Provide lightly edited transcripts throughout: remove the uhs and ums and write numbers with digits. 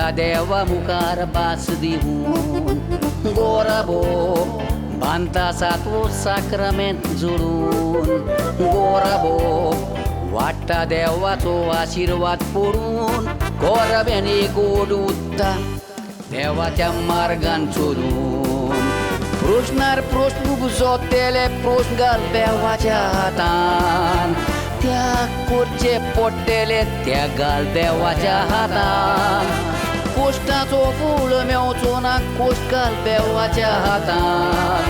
वाडटा देवा मुखार भास दिवन गोराबो बांदता सातवो साक्रमेंत जोडून गोराबो वाडटा देवाचो आशिर्वाद पडून गोराब्यानी गोड उत्ता देवाच्या मार्गान चलून प्रश्नार प्रश्न उगजोतेले प्रश्न घाल देवाच्या हातान त्या करचे पडटेले त्या घाल देवाच्या हातान कोश्टाचो फूल मेवचो ना कोश्ट घाल देवाच्या हातान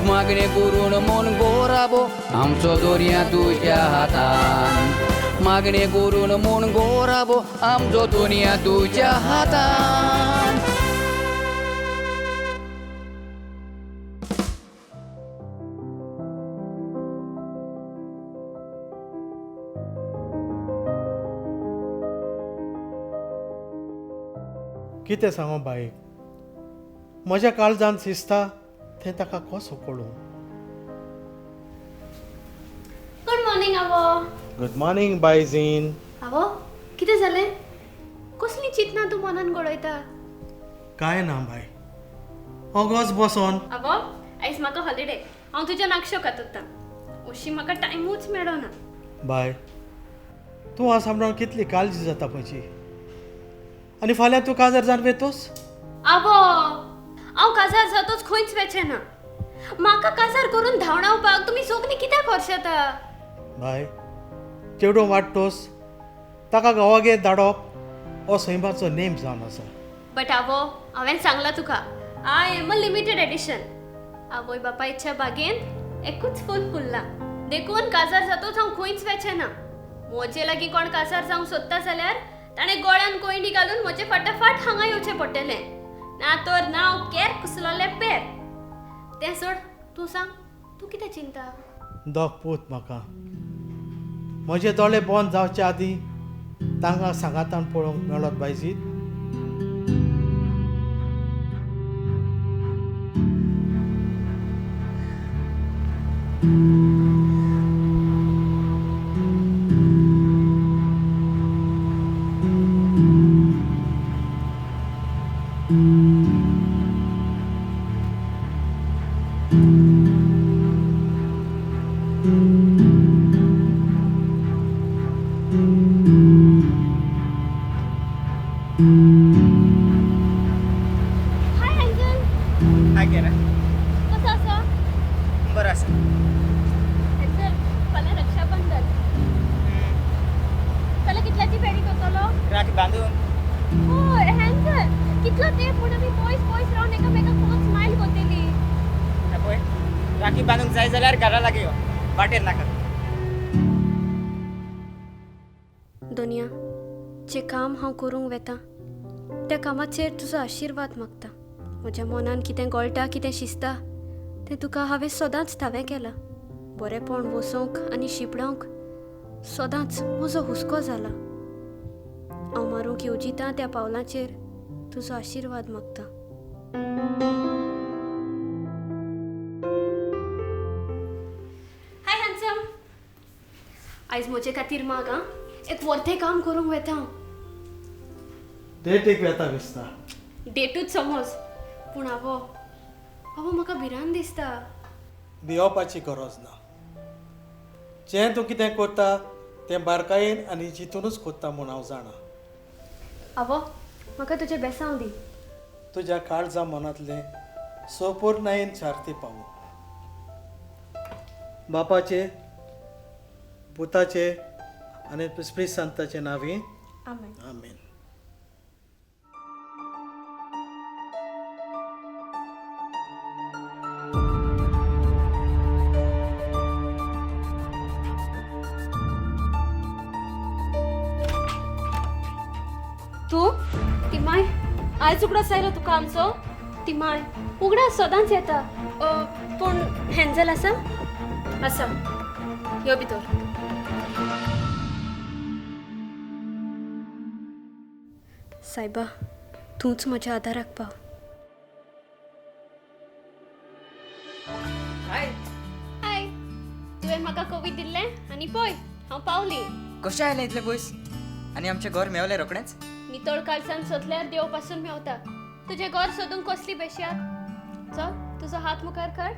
मागणे करून म्हूण गोराबो आमचो दर्या तुज्या हातान मागणे करून म्हूण गोराबो आमचो दुनिया तुज्या हातान. कितें सांगो बाईक, म्हज्या काळजान शिजता तें ताका कसो कळूं. गुड मॉर्निंग आवो. गुड मॉर्निंग बायजीन. आवो कितें जालें? कसली चिंतना तूं मनान घडयता? कांय ना बाय, ऑगस्ट बसोन. आवो आयज म्हाका हॉलिडे, हांव तुज्या नागशो कातरता. अशी म्हाका टायमूच मेळना. बाय तूं आसा म्हणून कितली काळजी जाता म्हजी. आनी फाल्यां तूं काजार जावन वेतोस? आवो हांव काजार जातोच खंयच वेचें ना. म्हाका काजार करून धांवडावपाक तुमी सगळीं कित्याक खर्शेता? बाय चेडूं वाडटोस ताका गांवागेर धाडप हो सैमाचो नेम जावन आसा. बट आवो हांवें सांगलां तुका, I am a limited edition. आवय बापायच्या बागेंत एकूच फूल फुल्लां, देखून काजार जातोच हांव खंयच वेचें ना. म्हजे लागीं कोण काजार जावंक सोदता जाल्यार ताणें गोळ्यान कोयंडी घालून म्हजे फाटाफाट हांगा येवचें पडटलें, ना तर नांव केर कुसलोलें पेर. तें सोड, तूं सांग, तूं कितें चिंता? दोग पूत म्हाका, म्हजे दोळे बंद जावचे आदीं तांकां सांगातान पळोवंक मेळत बायजी. हाय अंजल. हाय केरा. कसो आसा? बरो आसा. अंजल फाल्यां रक्षाबंधन, फाल्यां कितल्याची फेरी करतलो? राखी बांदून. हय हँजल, कितलो तेंप म्हूण आमी पयस पयस रावन एकामेकाक फकत स्मायल करतली. पळय राखी बांदूंक जाय जाल्यार घरा लागीं यो, वाटेर नाका. दोनिया, जें काम हांव करूंक वेता त्या कामाचेर तुजो आशिर्वाद मागता. म्हज्या मनान कितें गळटा, कितें शिजता तें तुका हांवें सदांच थावें केलां. बरेंपण वसोवंक आनी शिंपडावंक सदांच म्हजो हुस्को जाला. हांव मारूंक येवजिता त्या पावलाचेर तुजो आशिर्वाद मागता. हाय हँडसम, आयज म्हजे खातीर माग आं, एक वर्तें काम करूंक वेता हांव. डेटीक वेता दिसता? डेटूच समज, पूण आवो आवो म्हाका भिरांत दिसता. भियोवपाची गरज ना. जें तूं कितें करता तें बारकायेन आनी जितूनच करता म्हूण हांव जाणा. आवो म्हाका तुजें बेसांव दी. तुज्या काळजा मनांतलें सोपूर्णायेन सारती पावूं. बापाचे, पुताचे आनी स्पिरित सांताचे नांवी आमेन. आमेन. तूं तिमाय आयज उगडास आयलो तुका आमचो? तिमाय उगडास सदांच येता, पूण हँजल आसा? आसा, यो भितर. सायबा तूंच म्हज्या आदाराक पाव. हाय. हाय, तुवें म्हाका कवी दिल्लें आनी पळय हांव पावली. कशें आयलें इतलें पयस आनी आमचें घर मेवलें रोखडेंच? नितळ काळसान सोदल्यार देव पासून मेवता. तुजें घर सोदूंक कसली बेश्यात. चल तुजो हात मुखार काड.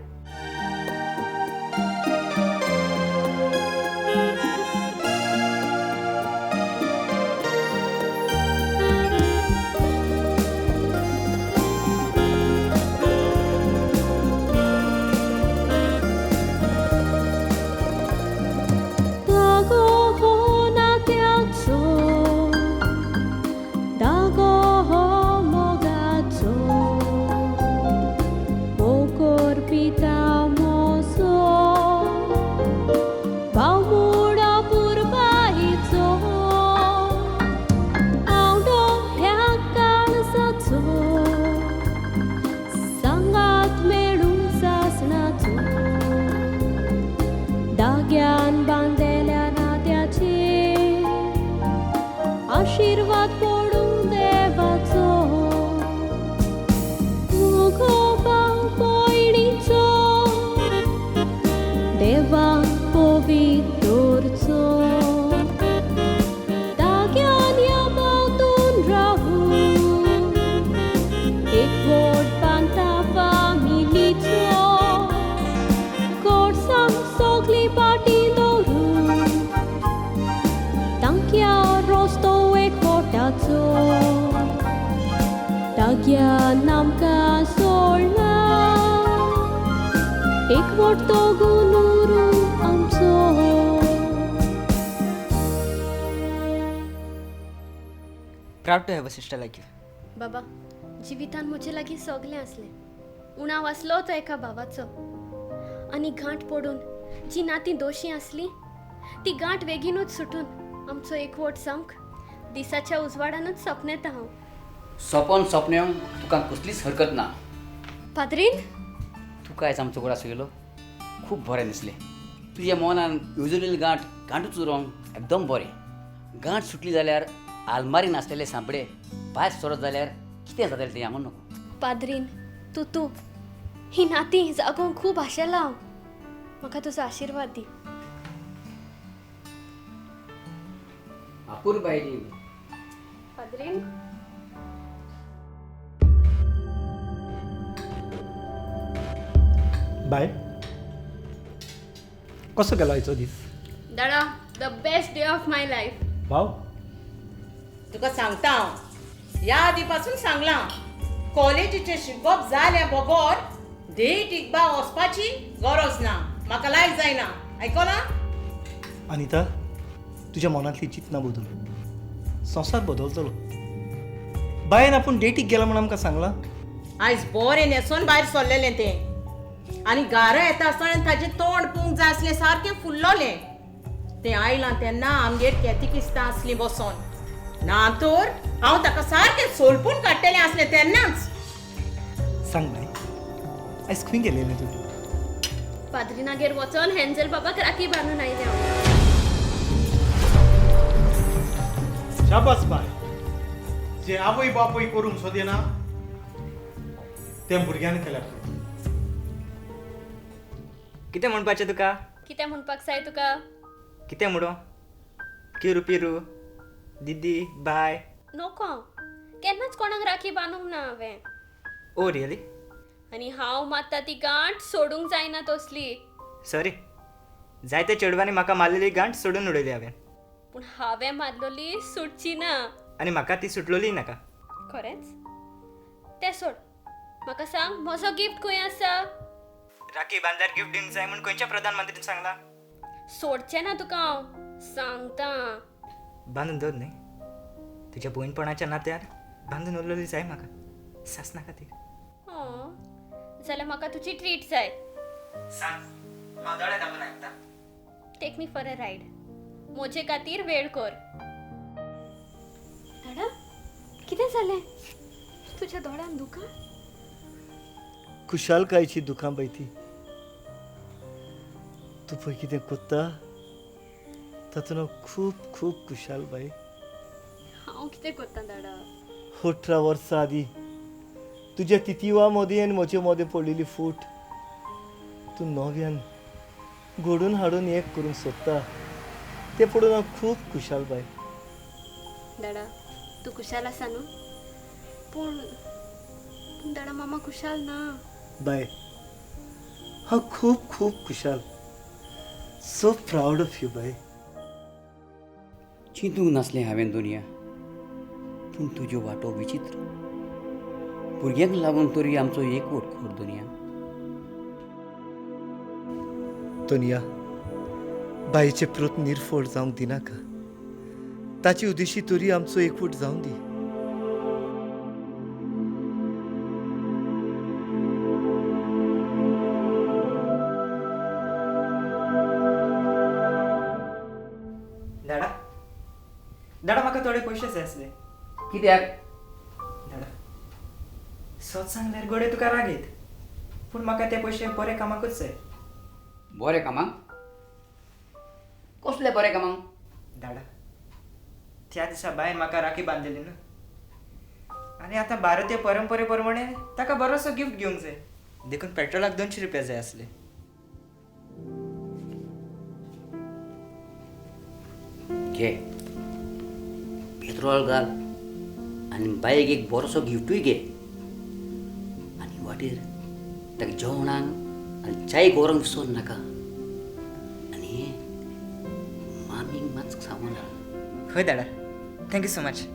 आशीर्वाद पडूं देवाचो, मुगो भाव भयणीचो, देवा पवित्रचो. दाग्यान ह्या बातून रावूं, एकवट बांदता फामिलीचो, गोडसांग सगली पाटी दवरून, तांक्या रस्तो एकवटाचो. दाग्यान आमकां सोडला, एकवट तो गुण उरूं आमचो. Proud to have a sister like you. बाबा, जिवितान म्हजे लागीं सगलें आसलें. उणाव आसलो तो एका भावाचो. आनी गांठ पडून जी नातीं दोशी आसली ती गांठ बेगीनूच सुटून आमचो एकवट जावंक दिसाच्या उजवाडानूच सपनेता हांव. सपन सपनेवंक तुका कसलीच हरकत ना. पाद्रीन, तुका आयज आमचो गोडा सगलो खूब बरें दिसलें. तुज्या मनान येवजलेली गांठ गांठूच उरोंक एकदम बरें. गांठ सुटली जाल्यार आलमारीन आसलेले सांपडे भायर सरत जाल्यार कितें जातलें तें सांगूं नको. पाद्रीन, तूं तूं ही नातीं जागोवंक खूब आशेलां हांव. म्हाका तुजो आशिर्वाद दी. अपूर्बाई. पाद्रीन, बाय, कसो गेलो आयचो दीस? दादा, the best day of my life. भाव, तुका सांगता हांव, ह्या आदी पासून सांगलां, कॉलेजीचें शिकप जालें बगर डेटीक बा वचपाची गरज ना. म्हाका लायक जायना. आयकलां? अनिता, तुज्या मनांतली चिंतना बदल, संवसार बदलतलो. बायन आपूण डेटीक गेला म्हूण आमकां सांगलां. आयज बरें न्हेसोन भायर सरलेलें तें, आनी घरा येता आसतना ताजें तोंड पोवंक जाय आसलें, सारकें फुल्लोलें तें. आयलां तेन्ना आमगेर केतिकिस्तां आसलीं बसोन, ना तर हांव ताका सारकें सोलपून काडटलें आसलें तेन्नाच. सांग बाय, आयज खंय गेलेलें तूं? पाद्रीनागेर वचोन हेन्जल बाबाक राखी बांदून आयलें हांव. शाबास बाय, जे आवय बापूय करूंक सोदिना तें भुरग्यांनी केल्यार. कितें म्हणपाचें तुका? कितें म्हणपाक जाय तुका? कितें म्हणू? किरू पिरू दिदी बाय. नको, केन्नाच कोणाक राखी बांदूंक ना हांवें. Oh really? आनी हांव मात्ता ती गांठ सोडूंक जायना तसली. सॉरी, जायते चेडवांनी म्हाका मारलेली गांठ सोडून उडयली हांवें. पूण हांवें मारलोली सुटची ना. आनी म्हाका ती सुटलोली नाका. खरेंच? तें सोड, म्हाका सांग म्हजो गिफ्ट खंय आसा? राखी बांदल्यार गिफ्ट दिवंक जाय म्हूण खंयच्या प्रधानमंत्रीन सांगलां? सोडचें ना तुका हांव, सांगता. बांदून दवर न्ही, तुज्या भयणपणाच्या नात्यार बांदून उरलेली जाय म्हाका सासना खातीर. जाल्यार म्हाका तुजी ट्रीट जाय. सांग, हांव दोळे धांपून आयकता. Take me for a ride, म्हजे खातीर वेळ कर. दादा, कितें जालें? तुज्या दोळ्यान दुकां? खुशालकायची दुकां बाय ती. तूं पळय कितें कोत्ता तातूंत हांव खूब खूब खुशाल बाय. हांव कितें कोत्ता दादा? 18 वर्सां आदीं तुज्या तितिवा मदीं आनी म्हजे मदें पडलेली फूट तूं नव्यान घडून हाडून एक करूंक सोदता तें पळोवन हांव खूब खुशाल बाय. दादा, तूं खुशाल आसा न्हू? पूण पूण दाडा मामा खुशाल ना. बाय, हांव खूब खूब खुशाल. सो प्रावड ऑफ you बाय. चिंतूंक नासलें हांवें दुनिया, पूण तुज्यो वाटो विचित्र. भुरग्यांक लागून तरी आमचो एकवट कर दुनिया. तोनिया, बाईचे प्रोत निर्फोड जावंक दिनाका. ताची उदेशी तरी आमचो एकवट जावं दी. दाडा दाडा म्हाका थोडे पयशे जाय आसले. कित्याक? दाडा सत सांगल्यार घडये तुका राग येत, पूण म्हाका ते पयशे बरे कामाकूच जाय. बरें कामाक? कसले बरें कामाक? दाडा त्या दिसा बायन म्हाका राखी बांदलेली न्हू, आनी आतां भारतीय परंपरे प्रमाणे ताका बरोसो गिफ्ट घेवंक जाय, देखून पेट्रोलाक 200 रुपया जाय आसले. घे पेट्रोल घाल आनी बायक एक बरोसो गिफ्टूय घे, आनी वाटेर ताका जेवणाक आनी चाय व्हरूंक विसर नाका. आनी मामीक मात सांगू ना. हय दाडा, thank you so much.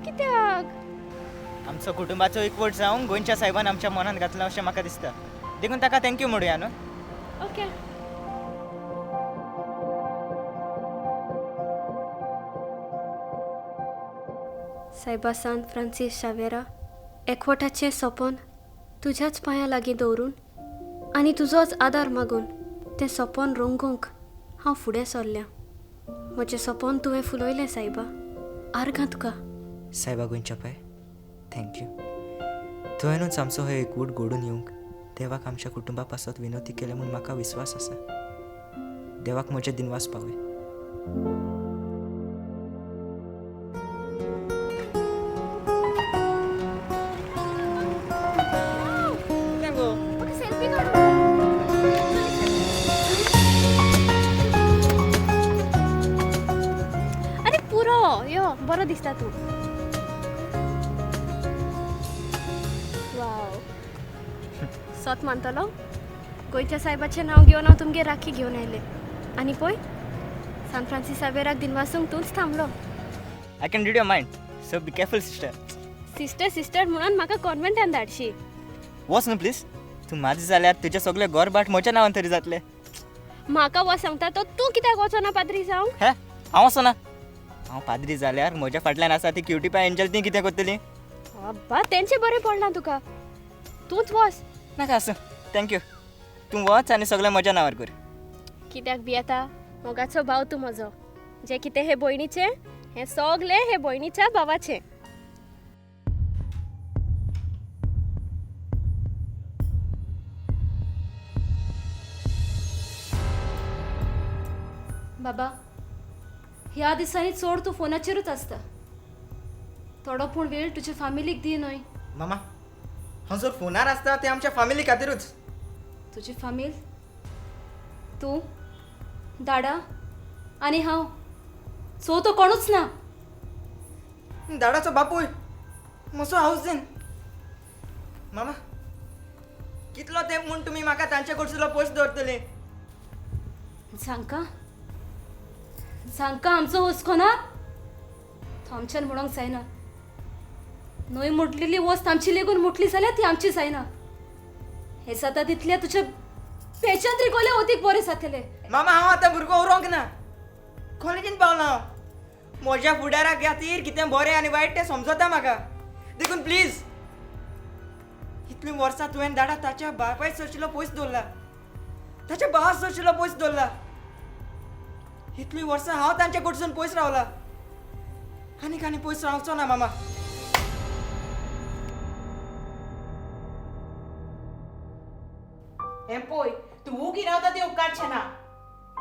कित्याक? आमचो कुटुंबाचो एकवट जावंक गोंयच्या साहेबान आमच्या मनांत घातला अशें म्हाका दिसता, देखून ताका thank you म्हणुया न्हू. ओके. सायबा सान फ्रांसीस शावेरा, एकवटाचें सपन तुज्याच पांयां लागीं दवरून आनी तुजोच आदार मागून तें सपन रंगोवंक हांव फुडें सरल्या. म्हजें सपन तुवें फुलयलें सायबा, आर्गां तुका. सायबा गोंयच्या पाय, thank you. तुवेंनूच आमचो हो एकवट घडून येवंक देवाक आमच्या कुटुंबा पासत विनवती केल्या म्हूण म्हाका विस्वास आसा. देवाक म्हजे दिनवास पावय. अरे पुरो यो, बरो दिसता तूं. सत मानतलो, गोंयच्या सायबाचें नांव घेवन हांव तुमगेर राखी घेवन आयलें, आनी पळय सान फ्रांसीस सावेराक दिनवासूंक तूंच थांबलो. I can read your mind, so be careful sister. Sister sister म्हणून म्हाका कॉन्वेंटान धाडशी. वच न्हू प्लीज, तूं म्हाजें जाल्यार तुजें सगळें घरभाट म्हज्या नांवान तरी जातलें. म्हाका वच सांगता तो, तूं कित्याक वचना पाद्री जावंक? हे हांव वचना, हांव पाद्री जाल्यार म्हज्या फाटल्यान आसा ती क्युटी पाय एंजल, ती कितें करतली? बाबा तेंचें बरें पडलां तुका, तूंच वच. नाका आसूं, thank you. तूं वच आनी सगळें म्हज्या नांवार कर. कित्याक भियेता? मोगाचो भाव तूं म्हजो. जें कितें हे भयणीचें हें सगळें हे भयणीच्या भावाचें. बाबा, ह्या दिसांनी चड तूं फोनाचेरूच आसता. थोडो पूण वेळ तुजे फामिलीक दी न्हय. मामा, हांव जर फोनार आसता ते आमच्या फामिली खातीरूच. तुजी फामील, तूं, दाडा आनी हांव, चवथो कोणूच ना. दाडाचो बापूय म्हजो हावजीन. मामा, कितलो तेंप म्हूण तुमी म्हाका तांचे कडसुलो पयस दवरतली? जांकां जांकां आमचो हुस्को ना तो आमच्यान म्हणूंक जायना. न्हंय मुटलेली वस्त आमची लेगून मुटली जाल्यार ती आमची जायना. हें जाता तितलें तुज्या पेच्यान तरी गोले अदीक बरें जातलें. मामा, हांव आतां भुरगो उरोंक ना, कॉलेजीन पावला हांव. म्हज्या फुडारा खातीर कितें बरें आनी वायट तें समजता म्हाका, देखून प्लीज. इतलीं वर्सां तुवें डाडा ताच्या बापाय सोशिलो पयस दवरला, ताच्या भावा सोशिलो पयस दवरला. इतलीं वर्सां हांव तांच्या कडसून पयस रावला, आनीक आनी पयस रावचो ना मामा. हें पळय, तूं उगी रावता तें उपकारचें ना.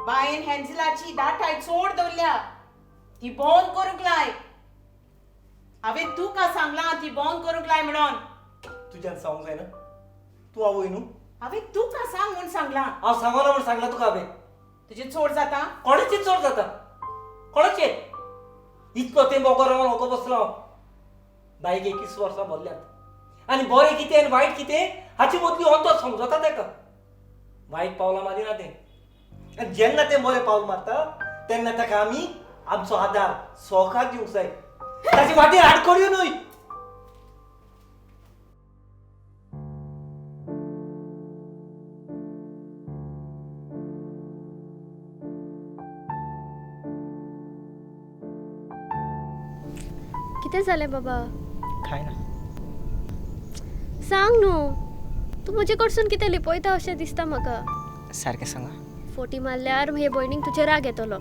बायन हॅन्झलाची दाटाय चोड दवरल्या, ती बंद करूंक लाय. हांवें तुका सांगलां ती बंद करूंक लाय म्हणून. तुज्यान सांगूंक जायना? तूं आवय न्हू? हांवें तुका सांग म्हूण सांगलां. हांव सांगना म्हूण सांगलां तुका हांवें. तुजें चोड जाता? कोणाचें चोड जाता? कोणाचें? इतलो तेंप ओगो रावन ओगो बसलो हांव. बायक 21 वर्सां भरल्यांत आनी बरें कितें आनी वायट कितें हाची मदली अंतर समजता ताका. वायट पावलां मारिना तें, आनी जेन्ना तें बरें पावल मारता तेन्ना ताका आमी आमचो आदार सहकार दिवंक जाय, ताचे वाटेर आडखळ्यो न्हय. कितें जालें बाबा? कांय ना. सांग न्हू, तूं म्हजे कडसून कितें लिपयता अशें दिसता म्हाका. सारकें सांगा. फोटी मारल्यार म्हजे भयणीक तुजेर राग येतलो.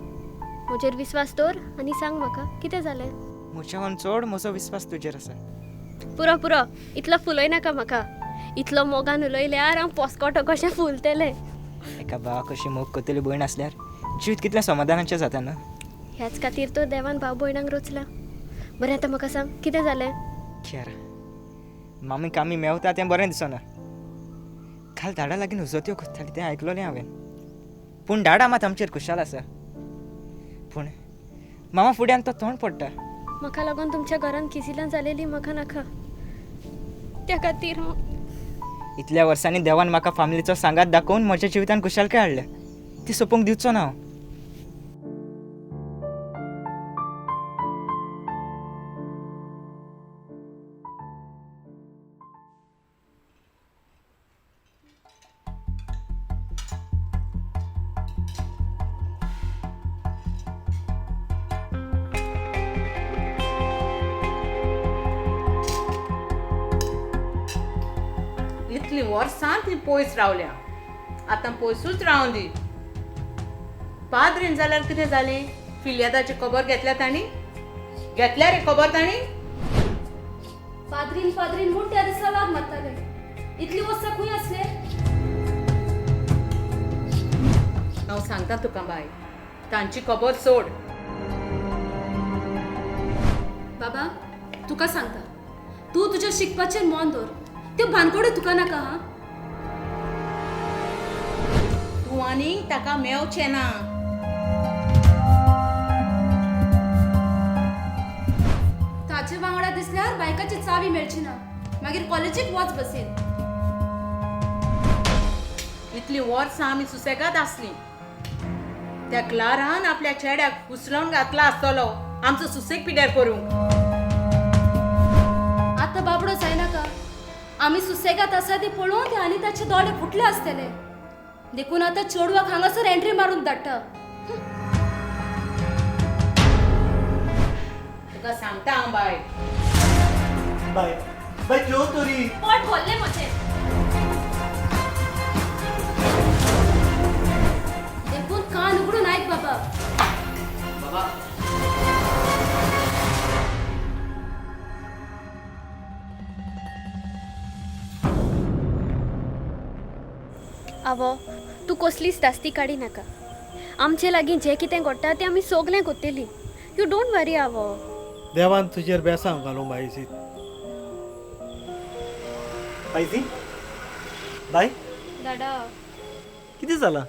म्हजेर विस्वास दवर आनी सांग म्हाका कितें जालें. म्हज्यान चड म्हजो विस्वास तुजेर आसा. पुरो पुरो, इतलो फुलय नाका म्हाका. इतलो मोगान उलयल्यार हांव पोसकोटो कशें फुलतलें. एका भावा कशी मोग करतली भयण आसल्यार जिवीत कितलें समाधानाचें जाता न्हू. ह्याच खातीर तर देवान भाव भयणांक रचला. बरें, आतां म्हाका सांग कितें जालें? कियारा, मामीक आमी मेवता तें बरें दिसना. काल डाडा लागीं हुजत्यो करताली तें आयकलोलें हांवें. पूण डाडा मात आमचेर खुशाल आसा. पूण मामा फुड्यान तो तोंड पडटा. म्हाका लागून तुमच्या घरान किजिलां जालेली म्हाका नाका, त्या खातीर हांव. इतल्या वर्सांनी देवान म्हाका फामिलीचो सांगात दाखोवन म्हज्या जिवितान खुशालकाय हाडल्या, ती सोंपोवंक दिवचो ना हांव. इतलीं वर्सां ती पयस रावल्या, आतां पयसूच रावूं दी. पाद्रीन जाल्यार कितें जालें? फिल्यादाची खबर घेतल्या तांणी? घेतल्या रे खबर तांणी? पाद्रीन पाद्रीन म्हूण त्या दिसा लाग मारताले. इतलीं वर्सां खंय आसले? हांव सांगता तुका बाय, तांची खबर सोड. बाबा तुका सांगता, तूं तुज्या शिकपाचेर मन दवर. त्यो भानगड्यो तुका नाका. हा, तूं आनीक ताका मेवचें ना. ताचे वांगडा दिसल्यार बायकाची चावी मेळची ना, मागीर कॉलेजीक वच बसीन. इतलीं वर्सां आमी सुसेगाद आसलीं. त्या क्लारान आपल्या चेड्याक उचलोवन घातला आसतलो आमचो सुसेग पिड्यार करूंक. आतां बाबडो जायनाका, आमी सुसेगाद आसा ती पळोवन ते आनी ताचे दोळे फुटले आसतले. देखून आतां चेडवाक हांगासर एंट्री मारूंक धाडटा. तुका सांगता हांव बाय. बाय बाय जेव तरी. पोट भरलें म्हजें. देखून कान उगडून आयक बाबा. बाबा आवो, तूं कसलीच धास्ती काडी नाका. आमचे लागीं जें कितें घडटा तें आमी सगलें करतलीं. You don't वरी आवो. देवान तुजेर बेसांव घालूं बायजी. बायजी, बाय. दादा, कितें जालां?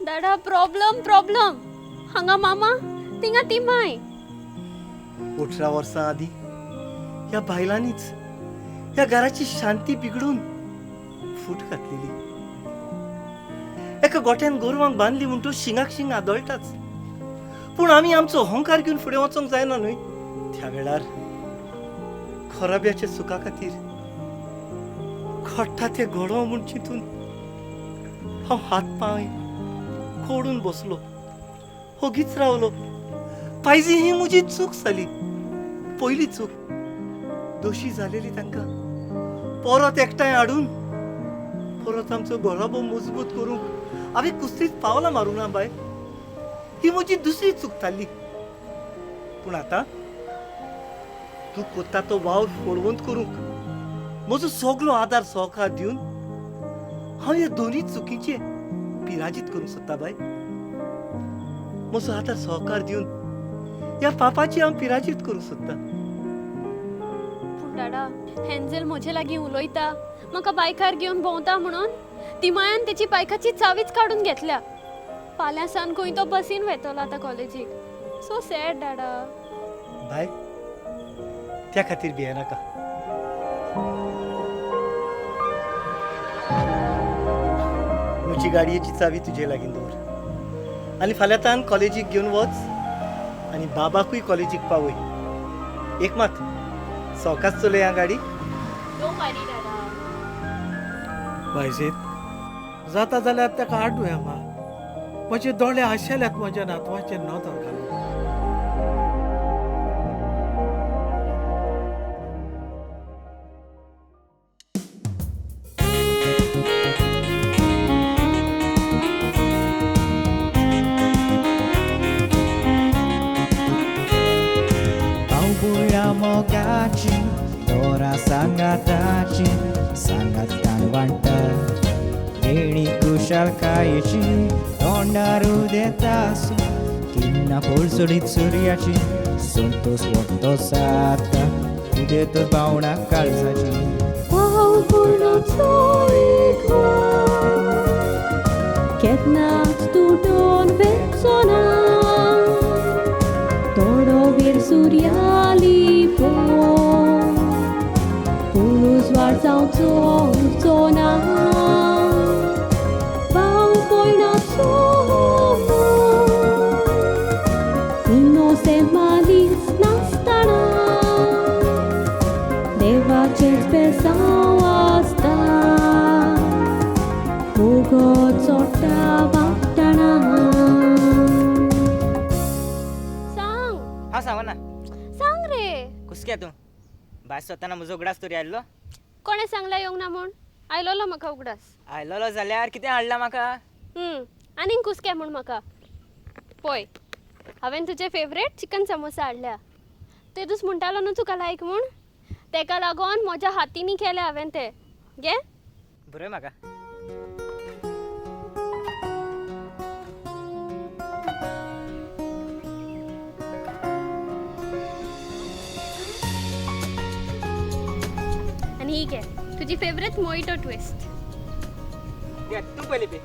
दादा प्रॉब्लम प्रॉब्लम. हांगा मामा, थिंगा ती माय. 18 वर्सां आदीं ह्या बायलांनीच ह्या घराची शांती बिगडून फूट घातलेली. एका गोट्यान गोरवांक बांदली म्हणटू शिंगाक शिंग आदळटाच. पूण आमी आमचो अहंकार घेवन फुडें वचोंक जायना न्हय. त्या वेळार खराब्याच्या सुखा खातीर घडटा तें घडोवं म्हूण चिंतून हांव हात पांय कोडून बसलो, ओगीच रावलो. पायजी ही म्हजी चूक जाली, पयली चूक. दोशी जालेली तांकां परत एकठांय हाडून परत आमचो घराबो मजबूत करूंक हांवें कुस्तीच पावलां मारूंक ना बाय. ही म्हजी दुसरी चूक थारली. पूण आतां तूं कोत्ता तो वावर फळवंत करूंक म्हजो सगलो आदार सहकार दिवन हांव ह्या दोनूय चुकीचे पिराजीत करूंक सोदता बाय. म्हजो आदार सहकार दिवन ह्या पापाची हांव पिराजीत करूंक सोदता. पूण डाडा, हेन्झल म्हजे लागीं उलयता, म्हाका बायकार घेवन भोंवता म्हणून तिमायान तेची बायकाची चावीच काडून घेतल्या. फाल्यां सान खंय तो बसीन वेतलो आतां कॉलेजीक. सो सॅड डाडा. बाय, त्या खातीर भियेनाका. म्हजी गाडयेची चावी तुजे लागीं दवर आनी फाल्यां तान कॉलेजीक घेवन वच आनी बाबाकूय कॉलेजीक पावय. एक मात सवकास चलय आं गाडी. बायजीत जाता जाल्यार ताका हाडूया मा. म्हजे दोळे आशेल्यात म्हज्या नातवाचेर नदर घालून. मोगाची दोरा सांगाताची सांगातान वांटा देणी कुशालकायेची तोंडार उदेता किन्ना पोळसोडीत सुर्याची संतोष वखदो साता उदेतो बावणा काळजाची. केन्नाच तुटोन वेचो ना थोडो वेळ सुर्याली पोन पूण उजवाड जावचो उरचो ना. भाव पयणाचो इनोसेंट मालीस नासतना देवाचेंच बेसांव आसता मोगो चोडटा वागतना. सांग. हांव सांगना. सांग रे. कुसक्या तूं भायर सोदतना म्हजो उगडास तरी आयलो. कोणें सांगला येवंक ना म्हूण? आयलोलो म्हाका उगडास. आयलोलो जाल्यार कितें हाडला म्हाका? आनीक कुसक्या म्हूण म्हाका. पळय, हांवें तुजे फेवरेट चिकन समोसा हाडल्या. तेदूस म्हणटालो न्हू तुका लायक म्हूण, तेका लागून म्हज्या हातींनी केले हांवें ते. गे बरें म्हाका. आनी ही घे तुजी फेवरेट मोइटो ट्विस्ट. तूं पयलीं पी.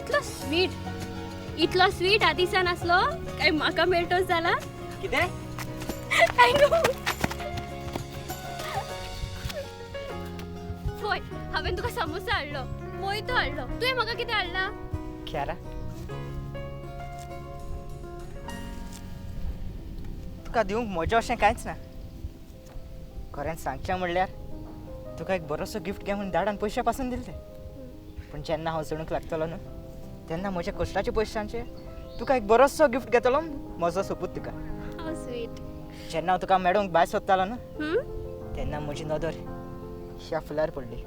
इतलो स्वीट, इतलो स्वीट आदिसान आसलो काय म्हाका मेळटोच जाला. कितें? पळय, हांवें तुका समोसा हाडलो, मोइटो हाडलो, तुवें म्हाका कितें हाडला? कियारा, तुका दिवंक म्हजें अशें कांयच ना. खरेंच सांगचें म्हणल्यार तुका एक बरोसो गिफ्ट घे म्हूण दाडान पयशे पासून दिले. पूण जेन्ना हांव चडूंक लागतलो न्हू तेन्ना म्हज्या कश्टाचे पयशांचे तुका एक बरोसो गिफ्ट घेतलो म्हजो सोपूत तुका. How sweet. जेन्ना हांव तुका मेळोंक भायर सोदतालो न्हू तेन्ना म्हजी नदर ह्या फुलार पडली.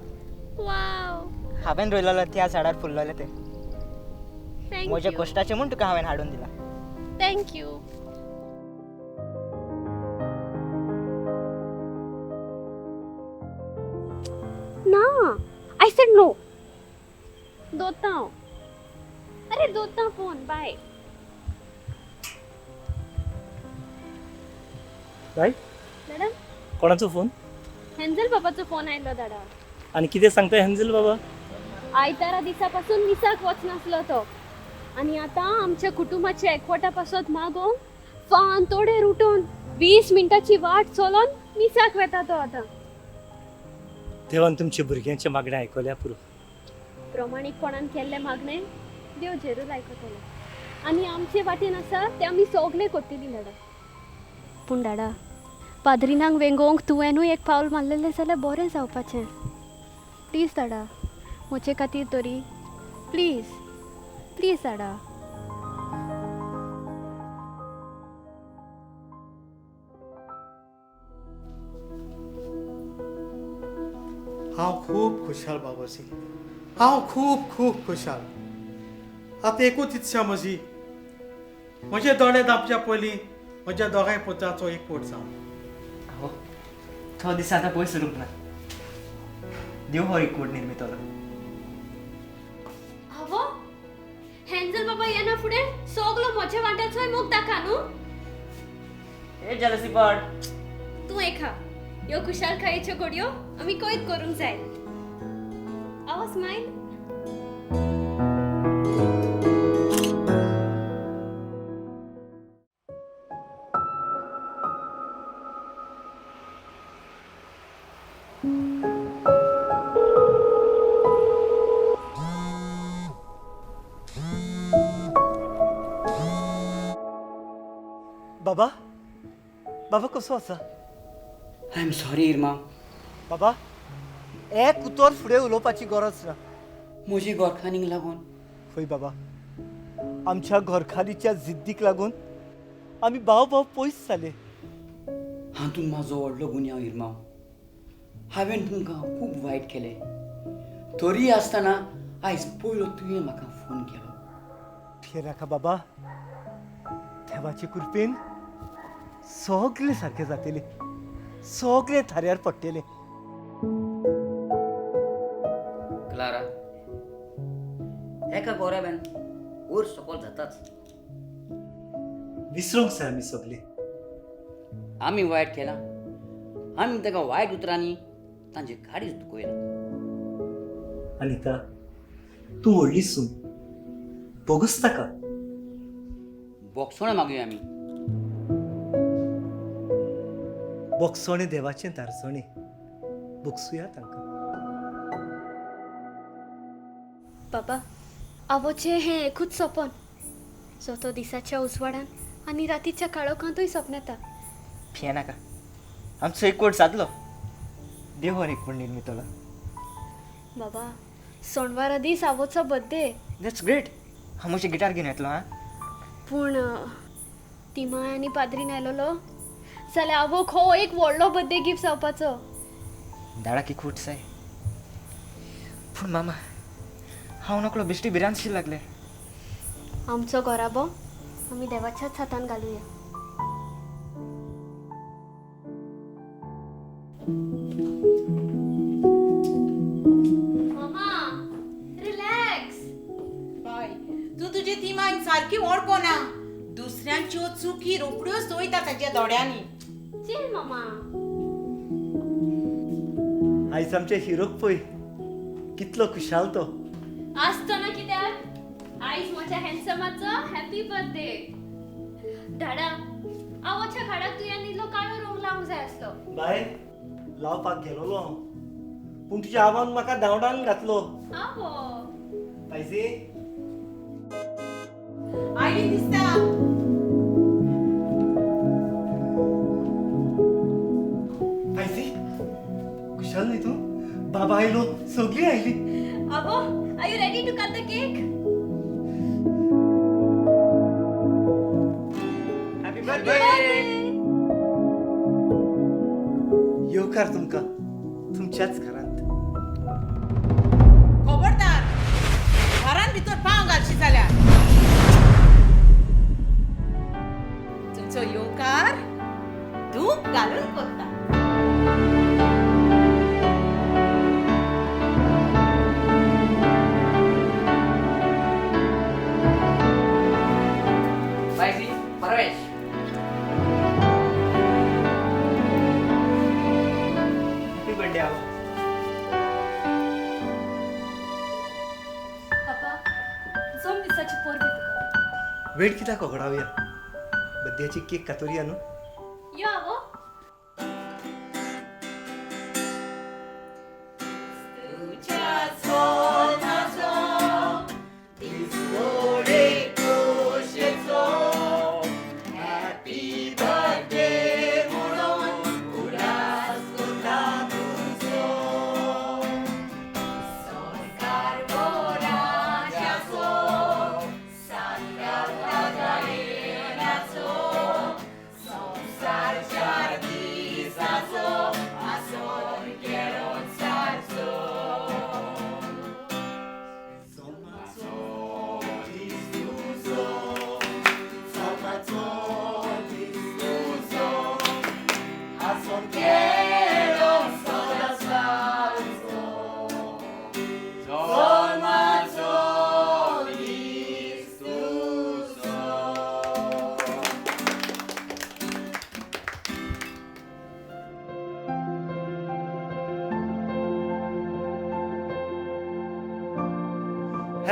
वाव. हांवें रोयलेलो त्या झाडार फुल्लोलें तें. म्हज्या कश्टाचें म्हूण तुका हांवें हाडून दिलां. Thank you. ना, I said no. दोता हांव. अरे दोता फोन. बाय. बाय दादा, कोणाचो फोन? हेन्झल बाबाचो फोन आयलो दादा. आनी कितें सांगता हेन्झल बाबा? आयतारा दिसा पासून मिसाक वचनासलो तो आनी आतां आमच्या कुटुंबाच्या एकवटा पासत मागोवंक फांतोडेर उठून 20 मिनटाची वाट चलोन मिसाक वेता तो आतां. देवान तुमच्या भुरग्यांच्या मागणें आयकल्या पुरो. प्रमाणीकपणान केल्लें मागणें देव जेरूल आयकतलो आनी आमचे वाटेन आसा तें आमी सगलें करतली दादा. पूण दादा, पाद्रिनांक वेंगोवंक तुवेंनूय एक पावल मारलेलें जाल्यार बरें जावपाचें. प्लीज दाडा, म्हजे खातीर तरी प्लीज प्लीज दाडा. हांव खूब खुशाल बाबासी, हांव खूब खूब खुशाल. आतां एकूच इत्सा म्हजी, म्हजे दोळे दामच्या पयलीं म्हज्या दोगांय पुताचो एकवट जावं. हो तो दीस आतां पयस उरूंक ना. देव हो एकवट निर्मितलो. आवो हेन्जल बाबा येना फुडें सगलो म्हज्या वांट्याचोय मोग दाखा न्हू. ए जेलसी पार्ट तूं एखा ह्यो खुशालकायेच्यो घडयो आमी कैद करूंक जाय. आवो स्मायल. बाबा, बाबा कसो आसा? I am sorry Irma. बाबा, एक उतर फुडें उलोवपाची गरज ना. म्हजी गोरखानीक लागून. हय बाबा, आमच्या घरखालीच्या जिद्दीक लागून आमी भाव भाव पयस जाले. हातूंत म्हाजो व्हडलो गुन्यांव इरमाव. हांवें तुमकां खूब वायट केलें, तरी आसतना आयज पयलो तुवें म्हाका फोन केलो. भियेनाका बाबा, देवाचे कृपेन सगळें सारकें जातलें, सगळें थाऱ्यार पडटलें. क्लारा, एका गोराब्यान वयर सकयल जाताच. विसरूंक जाय आमी सगळे. आमी वायट केलां, आमी ताका वायट उतरांनी तांचे काडीच दुखयलां. अनिता, तूं व्हडली सून, बोगस ताका. बोगसोणें मागया आमी. बोगसोणें देवाचें दारसोणें, बोगसुया तांकां. बाबा, आवोचें हें एकूच सपन जो तो दिसाच्या उजवाडान आनी रातीच्या काळोखांतूय सपनेता. भियेनाका, आमचो एकवट जातलो. देव हो एकवट निर्मितलो. बाबा, सोणवारा दीस आवोचो बर्थडे. That's great. हांव म्हजें गिटार घेवन येतलो. हां, पूण तिमाय आनी पाद्रीन आयलोलो जाल्यार आवोक हो एक व्हडलो बर्थडे गिफ्ट जावपाचो. दाडाक एकवट जाय. पूण मामा, हांव नकळो बेश्टी भिरांतशी लागले. आमचो घराबो आमी देवाच्याच हातान घालुया. मामा, रिलॅक्स. बाय, तूं तुजी तिमाय सारकी वळखना. दुसऱ्यांच्यो चुकी रोखड्योच वयता ताच्या दोळ्यांनी. चील मामा. आयज आमच्या हिरोक पळय कितलो खुशाल तो. आसतना कित्याक, आयज म्हज्या हँडसमाचो हॅपी बर्थडे. धाडा, आवोच्या घाडाक तुवें इल्लो काळो रंग लावंक जाय आसलो. बाय, लावपाक गेलोलो हांव, पूण तुज्या आवान म्हाका धांवडावन घातलो. आवो पायजे आयली दिसता. पायजे खुशाल न्ही तूं? बाबा आयलो, सगळीं आयली. आवो, are you ready to cut the cake? Happy birthday. येवकार तुमकां तुमच्याच घरांत. खबरदार, घरान भितर पांव घालशी जाल्यार तुमचो येवकार धूप घालून करता. बायजी, परवेश. हॅपी बर्थडे आवा. बाबा, जम दिसाची परबी तुका. वेळ कित्याक वगडावया, बड्ड्याची केक कातोरया न्हू. यो आवो.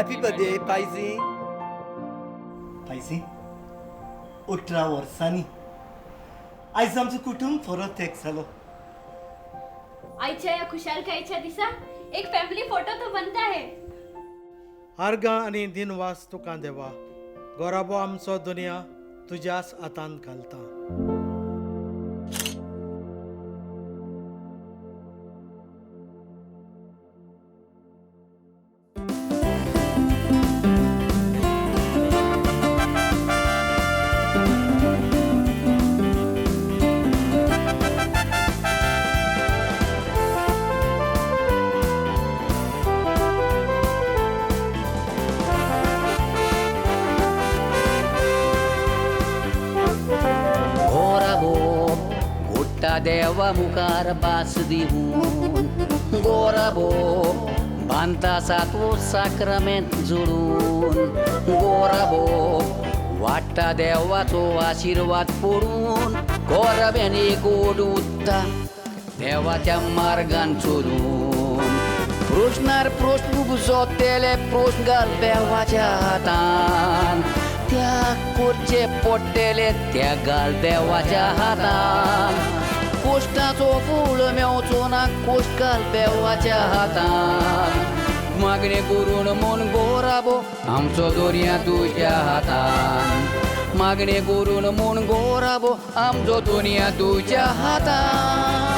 Happy birthday पायजी. पायजी, 18 वर्सांनी आयज आमचो कुटुंब परत एक जालो. आयच्या ह्या खुशालकायेच्या दिसा एक फॅमिली फोटो तो बनता है. आर्गां आनी दिनवास तुका देवा, गोराबो आमचो दुनिया तुज्याच हातान घालता. देवा मुखार बास दिवन गोराबो बांदता सातवो साक्रमेंत जोडून, गोराबो वाडटा देवाचो आशिर्वाद पडून, गोराब्यानी गोड उत्ता देवाच्या मार्गान चलून. प्रश्नार प्रश्न उजोतेले प्रश्न घाल देवाच्या हातान, त्या करचे पडटेले त्या घाल देवाच्या हातान. कोश्टाचो फूल मेवचो ना कोश्ट घाल देवाच्या हातान. मागणे करून म्हूण गोराबो आमचो दर्या तुज्या हातान, मागणे करून म्हूण गोराबो आमचो दुनिया तुज्या हातान.